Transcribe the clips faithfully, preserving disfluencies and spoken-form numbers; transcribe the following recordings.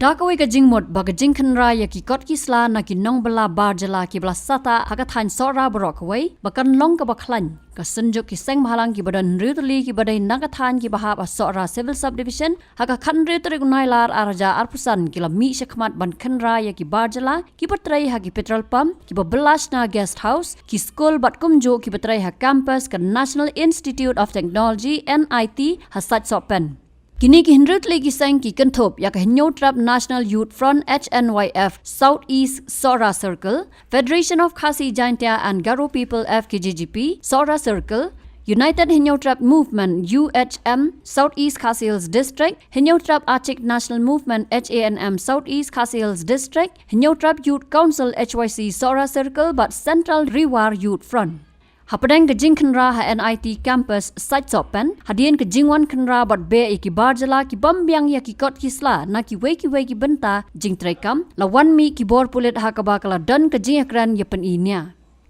Da kawei ka jingmut ba ka jingkhynra ïa ki kot ki sla na ki nongbylla bar jylla kiba la sahtah ha ka thaiñ Sohra baroh kawei ba kan long kaba khlaiñ, ka Synjuk ki Seng Bhalang kiba don hynriew tylli kiba dei na ka thaiñ kiba hap ha Sohra Civil Subdivision, ha ka khathynriew tarik u Nailar arhajar arphew san ki la mih shakhmat ban khynra ïa ki bar jylla kiba trei ha ki petrol pump, kiba bylla shna guest house, ki skul bad kumjuh kiba trei ha campus ka National Institute of Technology, N I T, ha Saitsohpen. Kine ki hynriew tylli ki seng ki kynthup ïa ka Hynñiewtrep National Youth Front, H N Y F, South East Sohra Circle, Federation of Khasi Jaintia and Garo People, F K J G P, Sohra Circle, United Hynñiewtrep Movement, U H M, South East Khasi Hills District, Hynñiewtrep Achik National Movement, H A N M, South East Khasi Hills District, Hynñiewtrep Youth Council, H Y C, Sohra Circle bad Central Rewar Youth Front. Hapdeng ka jingkhynra ha N I T campus Saitsohpen, hadien ka jingwan khynra bad beh ïa ki bar jylla ki bym biang ïa ki kot ki sla na kiwei kiwei ki bynta jingtreikam, la wan mih ki bor pulit ha kaba ka la don ka jingïakren ïa pyni nia.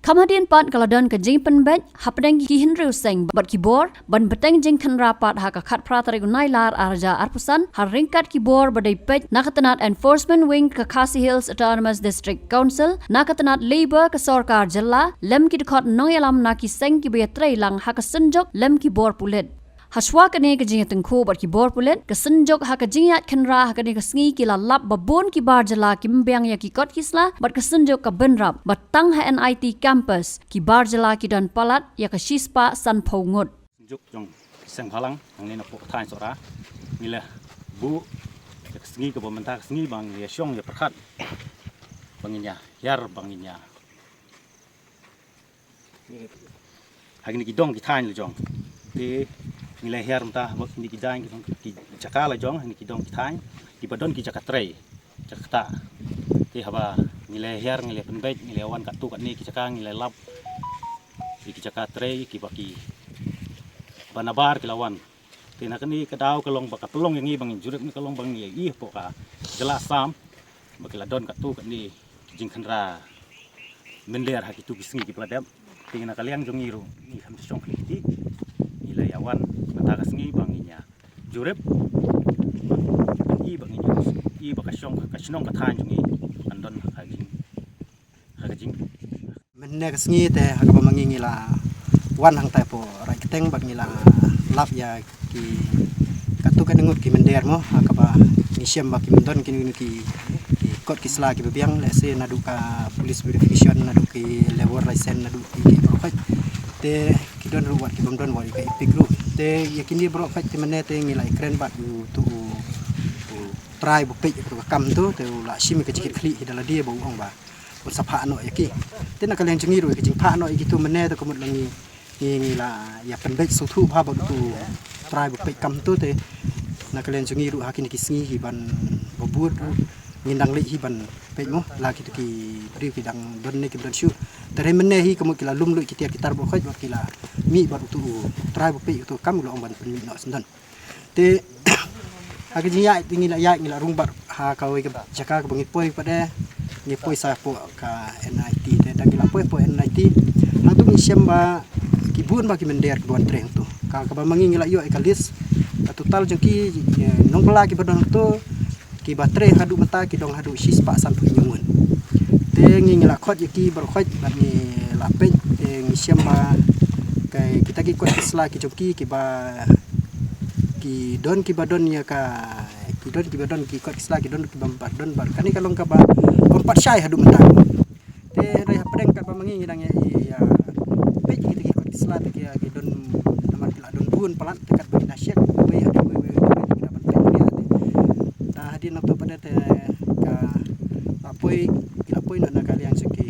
Kham hadien pat ka la don ka jingpynbeit hapdeng ki hynriew seng bad ki bor ban bteng jingkhynra pat ha ka khatphra tarik u Nailar arhajar arphew san, ha ryngkat ki bor ba dei peit na ka tnat Enforcement Wing ka Khasi Hills Autonomous District Council, na ka tnat Labour ka sorkar jylla, lem ki dkhot nongïalam na ki seng kiba ïatreilang ha ka Synjuk lem ki bor pulit. Hashwa kane ka jingïatyngkhuh bad ki bor pulit, ka Synjuk ha ka jingïaid khynra ha kane ka sngi ki la lap ba bun ki bar jylla kim biang ïa ki kot ki sla, bad ka Synjuk ka bynrap ba tang ha N I T campus ki bar jylla ki don palat ïa ka shispah sanphew ngut. Synjuk jong ki Seng Bhalang hangne napoh ka thaiñ Sohra, ngi la buh ïa ka sngi kaba mynta ka sngi ba ngi ïa shong ïa pyrkhat, ba ngin ïa hiar, ba ngin ïa ha kine ki dong ki thaiñ la jong. Te ngi la hiar mynta ha kine ki dong ki jaka la jong, ha kine ki dong ki thaiñ kiba don ki jaka trei, jaka ktah. Te haba ngi la hiar, ngi la pynbeit, ngi la wan katto katne ki jaka, ngi la lap ïa ki jaka trei kiba ki ba nabar ki la wan. Te na kane ka daw ka long ba ka pynlong ïa ngi ba ngin jurip, ne ka long ba ngi ïa ïohi hapoh ka jylla Assam ba ki la don katto katne ki jingkhynra mynder ha kito ki sngi kiba la dep. Te na ka liang jong ngi ruh ngi kham shong khlieh kti, ngi la ïa wan mynta ka sngi ba ngin ïa jurip, ba ngin ïa ïohi ba ka shong, ka shnong ka thaiñ jong ngi kan don ha ka jing, ha ka jing. Mynne ka sngi te ha kaba ma ngi ngi la wan hangtai hapoh Raiteng bad ngi la lap ïa ki katto katne ngut ki mynder mo, ha kaba ngi shem ba kim don kine ki, ki kot ki sla kiba biang, lehse naduh ka police verification, naduh ki labour license, naduh ki, ki baroh khoit. Te ki don ruh wat ki bym don wat ïa ka EPIC ruh. Te ïa kine baroh khoit te mynne te ngi la ïakren bad uto u, u trai ba peit ïa kato ka kam to, te u la shim ïa ka jingkitkhlieh hi da lade ba u ong ba un sa phah noh ïa ki. Te na ka liang jong ngi ruh ka jingphah noh ïa kito mynne te ka mut la ngi, ngi, ngi la ïa pynbeit sngewthuh bha bad uto u trai ba peit kam to, te na ka liang jong ngi ruh ha kine ki sngi hi ban ba bud ruh ngin dang leit hi ban peit mo la kito ki briew ki dang don ne kim don shuh. Te hynrei mynne hi ka mut ki la lum luid ki tiar ki tar baroh khoit bad ki la mih bad uto u trai ba peit uto u kam, u la ong ban pynmih noh shen don. Te ha ka jingïaid te ngi la ïaid, ngi la rung bad ha kawei ka jaka kaba ngi poi pat de, ngi poi sa hapoh ka NIT. Te da ngi la poi hapoh NIT, hangto ngi shem ba ki bun ba ki mynder kiba wan trei hangto. Ka kaba ma ngi ngi la ïoh ïa ka list, ka total jong ki, eh, nongbylla kiba don hangto, kiba trei haduh mynta ki don haduh shispah sanphew hynñiew ngut. Te ngi ngi la khot ïa ki baroh khoit bad ngi la peit, te ngi shem ba ka, kita ki kot ki sla ki jong ki kiba ki don kiba don ïa ka, ki don kiba don ki kot ki sla ki don kiba ym pat don bad kane ka long kaba ym pat shai haduh mynta. Te hynrei hapdeng katba ma ngi ngi dang ïa, ïa peit kita ki kot ki sla te ki, ki don namar ki la don bun palat te katba ngi da shet wei haduh wei wei wei te ngi da ban peit ïa te. Te hadien nangto pat te ka la poi, ki la poi na, na ka liang jong ki,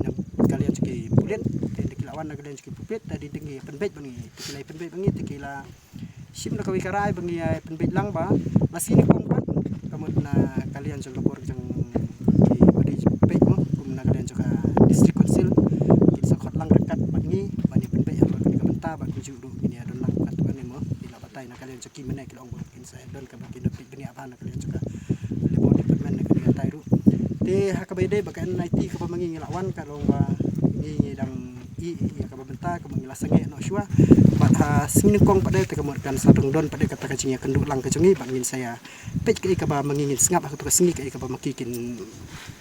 na ka liang jong ki pulit, te ki la wan na ka liang jong ki pulit, te hadien te ngi pynbeit ba ngi, te ki la pynbeit ba ngi, te ki la shim da kawei ka rai ba ngi ïa pynbeit lang ba la sngewbha pat ka mut na ka liang jong ka bor jong ki ba dei peit mo, kum na ka liang jong ka District Council kin sa khot lang ryngkat bad ngi ba ngi pynbeit ha ka bynta ba kumjuh ruh ngin ïa don lang katto katne mo. Ki la batai na ka liang jong ki mynne ki la ong ba kin sa don kaba kin da peit bniah bha na ka liang jong ka Labour Department na ka liang tai ruh. Te ha kaba ïadei bad ka NIT kaba ma ngi ngi la wan ka long ba ngi ngi dang ïa kaba mynta kaba ngi la sangeh noh shuwa. Bad ha sngi nyngkong pat de te ka mut kan sa dang don pat de kata ka jingïakynduh lang ka jong ngi bad ngin sa ïa peit kaei kaba ma ngi ngin sngap ha kato ka sngi kaei kaba ma ki kin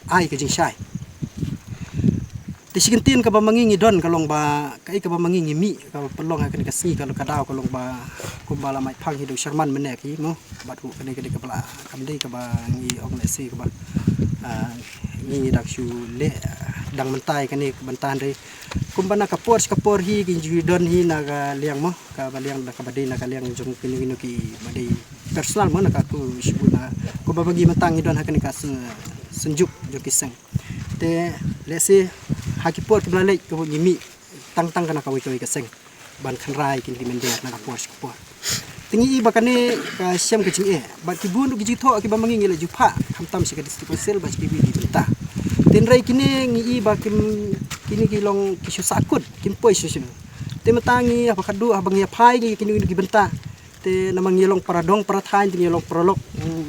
ai ka jingshai. Te shi kyntien kaba ma ngi ngi don ka long ba kaei kaba ma ngi ngi mih kaba pynlong ha kane ka sngi ka long ka daw ka long ba kumba la mait phang hi dong sharman mynne ki mo bad u kane kane kaba la kam dei kaba ngi ong lehse kaba ngi ngi dang shu leh dang mynta ïa kane ka bynta hynrei kumba na ka por sha ka por hi ki ju don hi na ka liang mo kaba liang na kaba dei na ka liang jong kino kino ki ba dei personal mo na ka ku shu na kumba ba ngi mynta ngi don ha kane ka syn- synjuk jong ki seng. Te lehse ha ki por kiba la leit ka ngi mih tang tang ka na kawei kawei ka seng ban kynrai kin ki mynder na ka por sha ka por. Te ngi i ba kane ka shem ka jingeh bad ki bun ruh ki jingthoh kiba ma ngi ngi la ju phah khamtam sha ka district council bad sha kiwei ki bynta. Te hynrei kine ngi i ba kim kine ki long ki shu sahkut kim poi shuh shuh. Te mynta ngi haba khadduh haba ngi ïa phai ngi kine ki bynta. Te namar ngi long para dong para thaiñ te ngi long para lok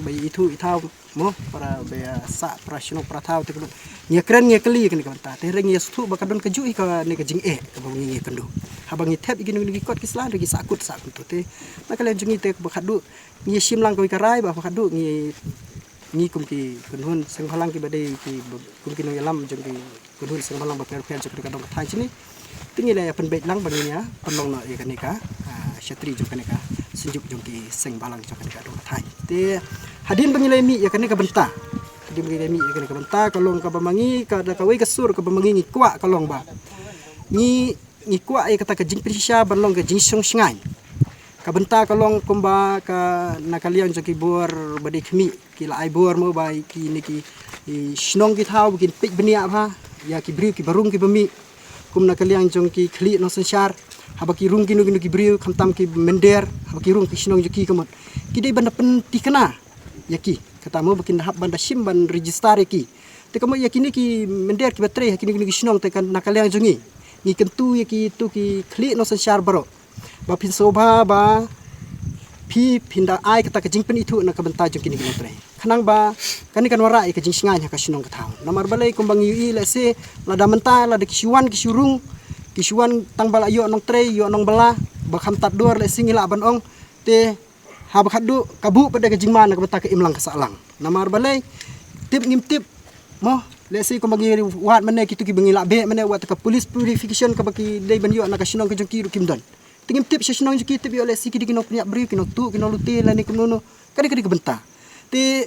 ba ithuh ithaw mo para ba ïa sah para shnong para thaw te ka ngi ïa kren ngi ïa kylli kane ka bynta te hynrei ngi ïa sngewthuh ba ka don kajuh hi kane ka jingeh kaba ngi ngi ïakynduh. Haba ngi thep ïa kine ki kot ki sla hynrei ki sahkut sahkut te na ka liang jong ngi te ba khadduh ngi ïa shim lang kawei ka rai ba khadduh ngi ngi kum ki kynhun seng bhalang kiba dei ki kum ki nongïalam jong ki kynhun seng bhalang bapher bapher jong ka dong ka thaiñ shini. Te ngi la ïa pynbeit lang ba ngin ïa pynlong noh ïa kane ka shatri jong kane ka synjuk jong ki seng bhalang jong kane ka dong ka thaiñ. Te hadien ba ngi la mih ïa kane ka bynta hadien ba ngi la mih ïa kane ka bynta ka long kaba ma ngi ka da kawei ka sur kaba ma ngi ngi kwah ka long ba ngi ngi kwah ïa kata ka jingpynshisha ban long ka jingshong shngaiñ. Ka bynta ka long kumba ka na ka liang jong ki bor ba dei khmih ki la ai bor mo ba kine ki shnong ki thaw ba kin peit bniah bha ïa ki briew kiba rung kiba mih. Kum na ka liang jong ki khlieh nongsynshar haba ki rung kino kino ki briew khamtam ki mynder haba ki rung ki shnong jong ki ka mut ki dei ban da pynthikna ïa ki kata mo ba kin da hap ban da shim ban register ïa ki. Te ka mut ïa kine ki mynder kiba trei ha kino kino ki shnong te kan na ka liang jong ngi ngi kyntu ïa kitu ki khlieh nongsynshar baroh. Ba phin sngewbha ba phi phin da ai kata ka jingpynithuh na ka bynta jong kine ki nongtrei khnang ba kane kan wanrah ïa ka jingshngaiñ ha ka shnong ka thaw. Namar balei kumba ngi ïohi lehse lada mynta lada ki shu wan ki shu rung ki shu wan tang ba la ïoh nongtrei ïoh nongbylla ba kham tad dor lehse ngi lah ban ong te haba khadduh ka buh pat da ka jingma na ka bynta ka imlang ka sahlang. Namar balei tip ngim tip mo lehse kumba ngi wad mynne kitu kiba ngi lah beh mynne wat ka police purification kaba ki dei ban ïoh na ka shnong ka jong ki ruh kim don. Te ngim tip sha shnong jong ki tip ïoh lehse ki dei ki nongpynïap briew ki nongtuh ki nonglute lane kumno no. Ka dei ka dei ka bynta. Te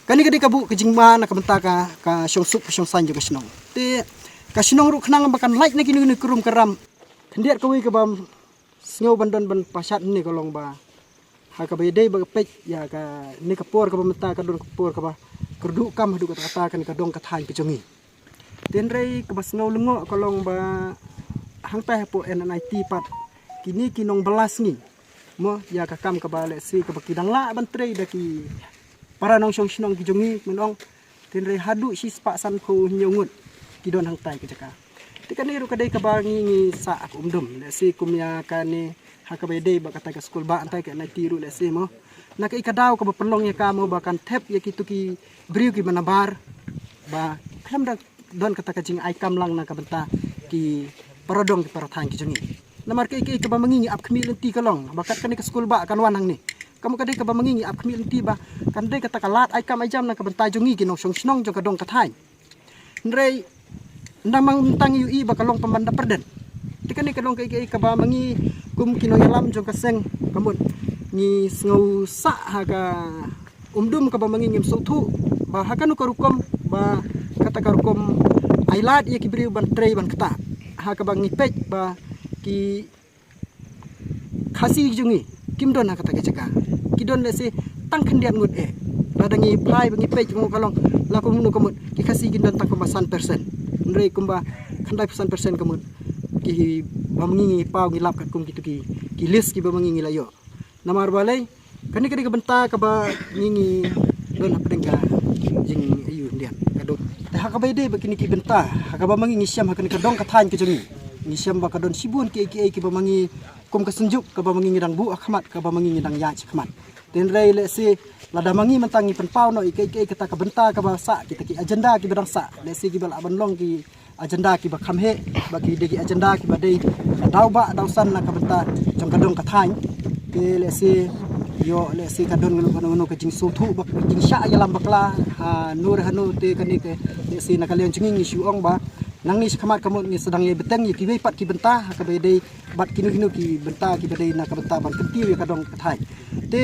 kane ka dei ka buh ka jingma na ka bynta ka ka shongsuk ka shongsaiñ jong ka shnong. Te ka shnong ruh khnang ba kan lait na kino kino ki rum ka ram. Khyndiat kawei kaba sngew ban don ban pashat ne ka long ba ha kaba ïadei ba ka peit ïa kane ka por kaba mynta ka don ka por kaba kyrduh kam haduh katta katta kane ka dong ka thaiñ ka jong ngi. Te hynrei kaba sngew lyngngoh ka long ba hangtai hapoh N N I T pat kine ki nongbylla sngi mo ïa ka kam kaba lehse kaba ki dang lah ban trei da ki para nongshong shnong ki jong ngi men ong. Te hynrei haduh shispah sanphew hynñiew ngut ki don hangtai ka jaka. Te kane ruh ka dei kaba ngi ngi sah ha ka um dum lehse kum ïa kane ha kaba ïadei ba kata ka skul ba hangtai ka N I T ruh lehse mo. Na kaei ka daw kaba pynlong ïa ka mo ba kan thep ïa kitu ki briew kiba nabar ba khlem da don kata ka jingai kam lang na ka bynta ki para dong ki para thaiñ ki jong ngi. Namar kaei kaei kaba ma ngi ngi ap khmih lynti ka long ba kat kane ka skul ba kan wan hangne. Ka mut ka dei kaba ma ngi ngi ap khmih lynti ba kan dei kata ka lad ai kam ai jam na ka bynta jong ngi ki nongshong shnong jong ka dong ka thaiñ. Hynrei nang mang tang ïohi ba ka long pynban da pyrden. Te kane ka long kaei kaei kaba ma ngi kum ki nongïalam jong ka seng ka mut ngi sngew sah ha ka um dum kaba ma ngi ngim sngewthuh ba ha kano ka rukom ba kata ka rukom ai lad ïa ki briew ban trei ban ktah ha kaba ngi peit ba ki Khasi jong ngi kim don ha kata ka jaka. Ki don lehse tang khyndiat ngut eh. Lada ngi phai ba ngi peit jong ka long la kumno ka mut ki Khasi kin don tang kumba san percent. Hynrei kumba khyndai phew san percent ka mut ki ba ma ngi ngi paw ngi lap katkum kitu ki ki list kiba ma ngi ngi la ïoh. Namar balei kane ka dei ka bynta kaba ngi ngi don hapdeng ka jingaiu hyndiat ka dong. Te ha kaba ïadei ba kine ki bynta ha kaba ma ngi ngi shem ha kane ka dong ka thaiñ ka jong ngi ngi shem ba ka don shibun kiei kiei kiba ma ngi kum ka synjuk kaba ma ngi ngi dang buh ha khmat kaba ma ngi ngi dang ïaid ha khmat. Te hynrei lehse lada ma ngi mynta ngi pynpaw noh ïa kiei kiei kata ka bynta kaba sah kita ki agenda kiba dang sah lehse kiba lah ban long ki agenda kiba kham heh, ba ki dei ki agenda kiba dei ka daw ba daw san na ka bynta jong ka dong ka thaiñ. Te lehse ïoh lehse ka don kano kano ka jingsngewthuh ba ka jingshah ïalam bakla ha no re ha no te kane ka lehse na ka liang jong ngi ngi shu ong ba nangne sha khmat ka mut ngi sdang ïa bteng ïa kiwei pat ki bynta ha kaba dei bad kino kino ki bynta kiba dei na ka bynta ban kyntiew ïa ka dong ka thaiñ. Te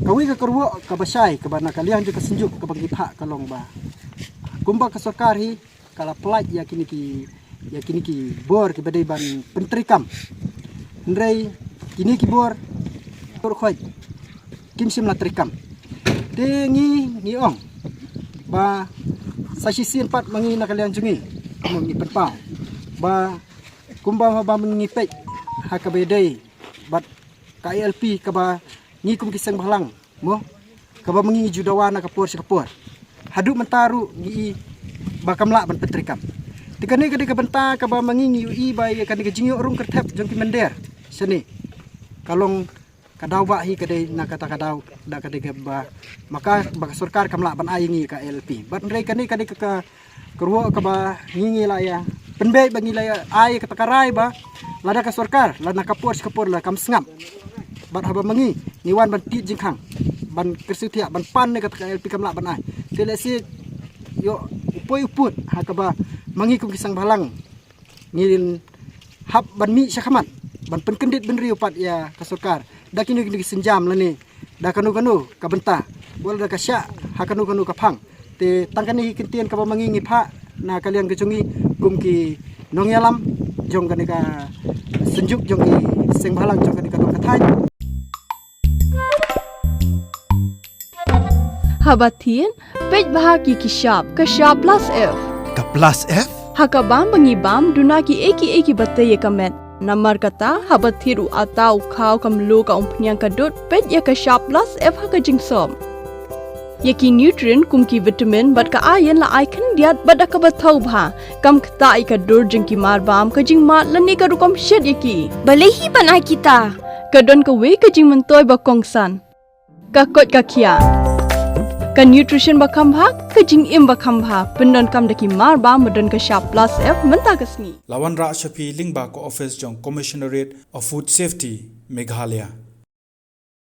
kawei ka kyrwoh kaba shai kaba na ka liang jong ka Synjuk kaba ngi phah ka long ba kumba ka sorkar hi ka la pynlait ïa kine ki ïa kine ki bor kiba dei ban pyntreikam. Hynrei kine ki bor tur khoi kim shym la treikam. Te ngi ngi ong ba sa shisien pat ma ngi na ka liang jong ngi mo ngi pynpaw ba kumba ma ba ngi peit ha kaba dei bad ka I L P kaba ngi kum ki seng bhalang mo kaba ma ngi ju dawa na ka por sha ka por. Haduh mynta ruh ngi i ba kam lah ban pyntreikam. Te kane ka dei ka bynta kaba ma ngi ngi i ba ïa kane ka jingïoh rung kyrthep jong ki mynder shane ka long ka daw ba hi ka dei na kata ka daw da ka dei kaba ma ka ba ka sorkar kam lah ban ai ngi ka I L P. Bad hynrei kane ka dei ka ka kyrwoh kaba ngi ngi la ïa pynbeit ba ngi la ïa ai kata ka rai ba lada ka sorkar lada ka por sha ka por la kam sngap bad haba ma ngi ngi wan ban tied jingkhang ban kyrsiew thiah ban pan ne kata ka I L P kam lah ban ai. Te lehse ïoh u poi u put ha kaba ma ngi kum ki seng bhalang ngin hap ban mih sha khmat ban pynkyndit bynriew pat ïa ka sorkar da kino kino ki sienjam lane da kano kano ka bynta wat la da ka shah ha kano kano ka phang. Te tang kane hi kyntien kaba ma ngi ngi phah na ka liang ka jong ngi kum ki nongïalam jong kane ka Synjuk jong ki seng bhalang jong kane ka dong ka thaiñ. Haba thied, peit bha ki ki shap, ka shap plus F. Ka plus F? Ha ka bam ba ngi bam duna ki ei ki ei kiba tei ïa ka met. Namar kata haba thied u ata u khaw ka mluh ka umphniang ka dud peit ïa ka shap plus F ha ka jingsop. Ïa ki nutrient kum ki vitamin bad ka iron la ai khyndiat bad da kaba thaw bha. Kam ktah ïa ka dur jong ki mar bam ka jingmad lane ka rukom shet ïa ki. Balei hi ban ai kita? Ka don kawei ka jingmyntoi ba kongsan. Ka koit ka khiah. Ka nutrition ba kham bha, ka jingim ba kham bha, pyndonkam da ki mar bam ba don ka shap plus F mynta ka sngi. La wanrah sha phi lyngba ka ophis jong Commissionerate of Food Safety, Meghalaya.